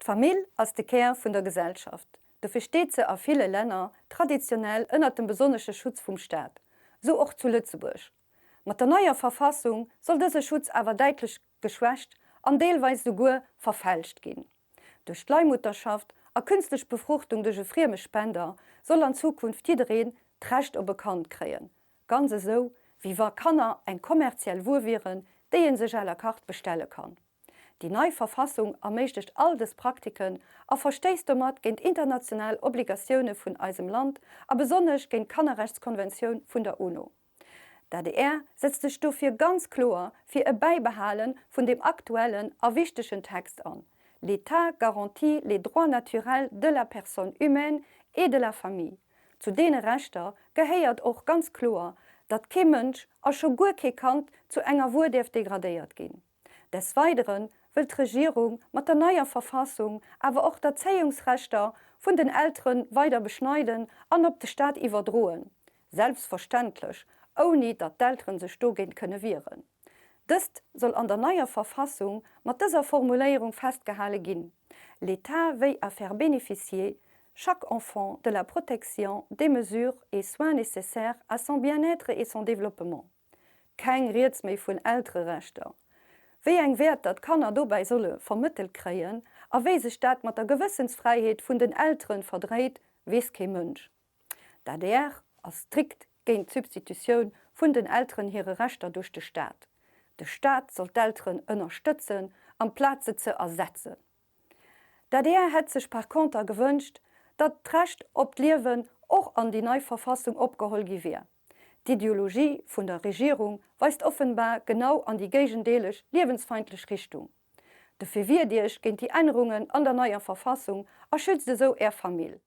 D'Famill ass de Kär vun der Gesellschaft. Dofir steet se a ville Länner traditionell ënnert dem besonnesche Schutz vum Staat. Sou och zu Lëtzebuerg. Mat der neier Verfassung soll dëse Schutz awer däitlech geschwächt an deelweis souguer verfälscht ginn. Duerch d'Leihmutterschaft a künstlech Befruchtung duerch e frieme Spender soll an Zukunft jiddereen d'Recht op e Kand kréien, ganz esou wéi wa Kanner eng kommerziell Wuer wieren, déi ee sech à la carte bestelle kann. Déi nei Verfassung erméiglecht all dës Praktiken a verstéisst domat géint international Obligatioune vun eisem Land a besonnesch géint d'Kannerrechtskonventioun vun der UNO. D'adr setzt sech dofir ganz kloer fir e Bäibehale vun deem aktuellen a wichtegen Text an, L'État garantit les droits naturels de la personne humaine et de la famille. Zu deene Rechter gehéiert och ganz kloer, datt kee Mënsch a scho guer kee Kand zu enger Wuer däerf degradéiert ginn. Des Weidere wëll d'Regierung mat der neier Verfassung awer och d'Erzéiungsrechter vun den Eltere weider beschneiden an op de Staat iwwerdroen, selbstverständlech ouni datt d'Eltere sech dogéint kënne wieren. Dëst soll an der neier Verfassung mat dëser Formuléierung festgehale ginn, L'État veille à faire bénéficier chaque enfant de la protection, des mesures et soins nécessaires à son bien-être et son développement. Keng Rieds méi vun Eltererechter. Wéi eng Wäerter d'Kanner dobäi solle vermëttelt kréien a wéi sech dat mat der Gewëssensfräiheet vun den Eltere verdréit, weess kee Mënsch. D'adr ass strikt géint d'Substitutioun vun den Elteren hire Rechter duerch de Staat. De Staat soll d'Elteren ënnerstëtzen, amplaz se ze ersetzen. D'adr hätt sech par conter gewënscht, datt d'Recht op d'Liewen och an déi nei Verfassung opgeholl gi wier. D'Ideologie vun der Regierung weist offenbar genau an déi géigendeeleg liewensfeindlech Richtung. Dofir wiert Iech géint déi Ännerungen an der neier Verfassung a schützt esou Är Famill.